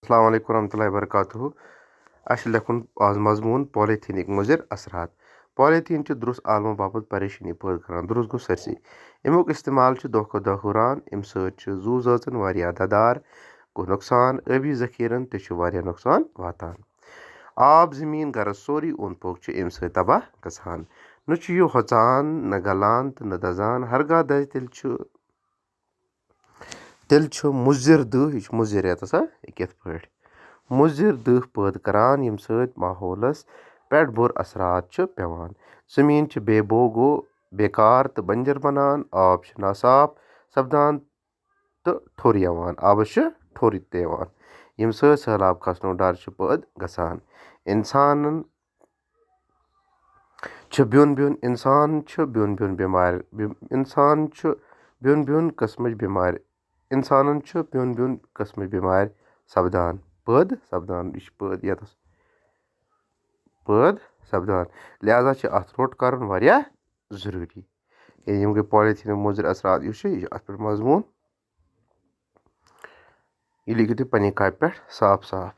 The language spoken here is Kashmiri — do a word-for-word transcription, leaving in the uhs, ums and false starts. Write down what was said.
السلام علیکم ورحمۃ اللہ وبرکاتہ۔ اَسہِ چھُ لیکھُن آز مضموٗن پالیتھیٖنٕکۍ مُضِر اثرات۔ پالیتھیٖن چھُ درُس عالمہٕ باپتھ پریشٲنی پٲدٕ کران۔ درُس گوٚو سٲرسٕے۔ اَمیُک استعمال چھُ دۄہ کھۄتہٕ دۄہ ہُران۔ اَمہِ سۭتۍ چھُ زُو زٲژَن واریاہ دَدار گوٚو نۄقصان۔ ٲبی ذخیٖرَن تہِ چھُ واریاہ نۄقصان واتان۔ آب، زٔمیٖن، گرس سورُے اوٚنٛد پوٚک چھُ اَمہِ سۭتۍ تباہ گژھان۔ نہ چھُ یہِ ہۄژان، نہ گلان تہٕ نہ دزان۔ ہرگاہ دزِ، تیٚلہِ چھُ تیٚلہِ چھُ مُضِر دٕہ، یہِ چھُ مُضِر یَتَس، ہا، یہِ کِتھ پٲٹھۍ؟ مُضِر دٕہ پٲدٕ کران، ییٚمہِ سۭتۍ ماحولَس پٮ۪ٹھ بُرٕ اثرات چھِ پٮ۪وان۔ زٔمیٖن چھِ بے بو گوٚو، بیکار تہٕ بنجر بنان، آب چھُ ناصاف سپدان تہٕ ٹھوٚر یِوان، آبَس چھُ ٹھوٚر تہِ یِوان، ییٚمہِ سۭتۍ سٔہلاب کھسنُک ڈر چھُ پٲدٕ گژھان۔ اِنسانَن چھِ بیوٚن بیوٚن، اِنسان چھُ بیوٚن بیوٚن بٮ۪مارِ، بٮ۪م-، اِنسان چھُ بیوٚن بیوٚن قٕسمٕچ بٮ۪مارِ، اِنسانَن چھُ بیوٚن بیوٚن قٕسمٕچ بٮ۪مارِ سپدان، پٲدٕ سپدان، یہِ چھُ پٲدٕ یَتَس پٲدٕ سپدان۔ لہذا چھِ اَتھ روٚٹ کَرُن واریاہ ضروٗری۔ یعنی یِم گٔے پالیتھیٖنٕکۍ مُضِر اثرات، یُس چھُ، یہِ چھُ اَتھ پٮ۪ٹھ مضموٗن۔ یہِ لیکھِو تُہۍ پنٛنہِ کاپہِ پٮ۪ٹھ صاف صاف۔